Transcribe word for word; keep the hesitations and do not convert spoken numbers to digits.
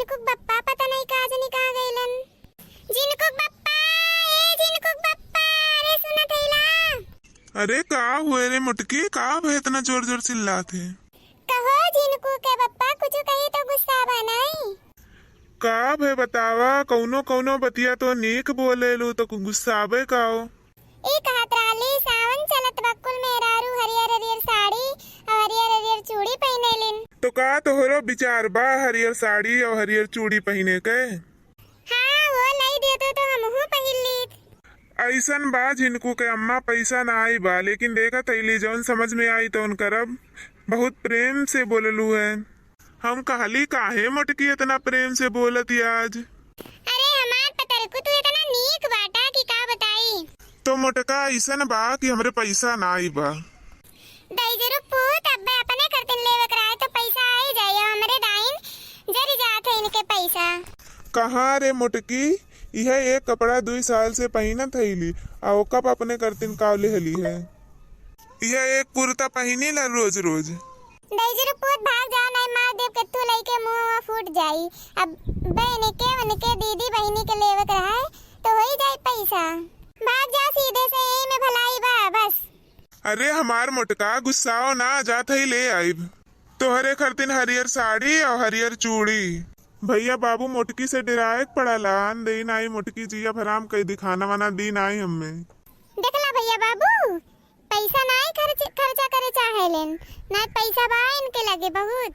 झिनकुक बप्पा पता नहीं कहाँ जनी कहाँ गइलन। झिनकुक बप्पा, ए झिनकुक बप्पा, अरे सुनत हइला? अरे का हुए रे मोटकी, का भे इतना जोर जोर चिल्लात है? कहो झिनकू के बप्पा, कुछ कही तो गुस्सा बा नहीं? का भे बतावा, कौनो कौनो बतिया तो नीक बोलेलू तो गुस्साबे का हो? ई कहत रहली, सावन चलत बा, कुल मेहरारू हरियर हरियर साड़ी और हरियर हरियर चूड़ी पहिने लिन। तो का तोहरो विचार बा हरियर साड़ी और हरियर चूड़ी पहिने के? हाँ, वो लाई देतो तो हमहू पहिन लीत। ऐसन बा झिनकू के अम्मा, पैसा ना आई बा, लेकिन देखत हईली जौन समझ में आई तौन करब। बहुत प्रेम से बोललू है। हम कहली, काहे मोटकी इतना प्रेम से बोलत ही आज? अरे हमार पतरकू, तू इतना नीक बाटा कि का बताई। तो मोटका, ऐसन बा कि हमरे पैसा ना आई बा। दई जरूर पूत, अब्बे अपने करतिन लेवे के रहे तो पैसा आई जाई, और हमरे दाइन जरी जात है इनके पैसा। कहाँ रे मोटकी, यह एक कपड़ा दुई साल से पहिनत हईली, आ ओका प अपने करतिन काव लेहली है। यह एक कुर्ता पहिनी ला रोज रोज। दई जरूर पूत, भाग जा, नहीं मार देब के तू लइके मुंह फूट जाई। अब बहन के, उनके दीदी बहिनी के लेवे के रहे तो होई जाई पैसा। भाग जा सीधे से, यही में भलाई बा बस। अरे हमार मोटका, गुस्साओ ना, जात हई ले आइब तोहरे खरतिन हरियर साड़ी और हरियर चूड़ी। भैया बाबू मोटकी से डेराए के पड़ला, आन दे नाई मोटकी, जिया भराम कई दी, खाना वाना दी नाई हमें। देखला भैया बाबू, पैसा नाई खर्च, खर्चा करे चाहे लेन, ना पैसा बा इनके लगे बहुत।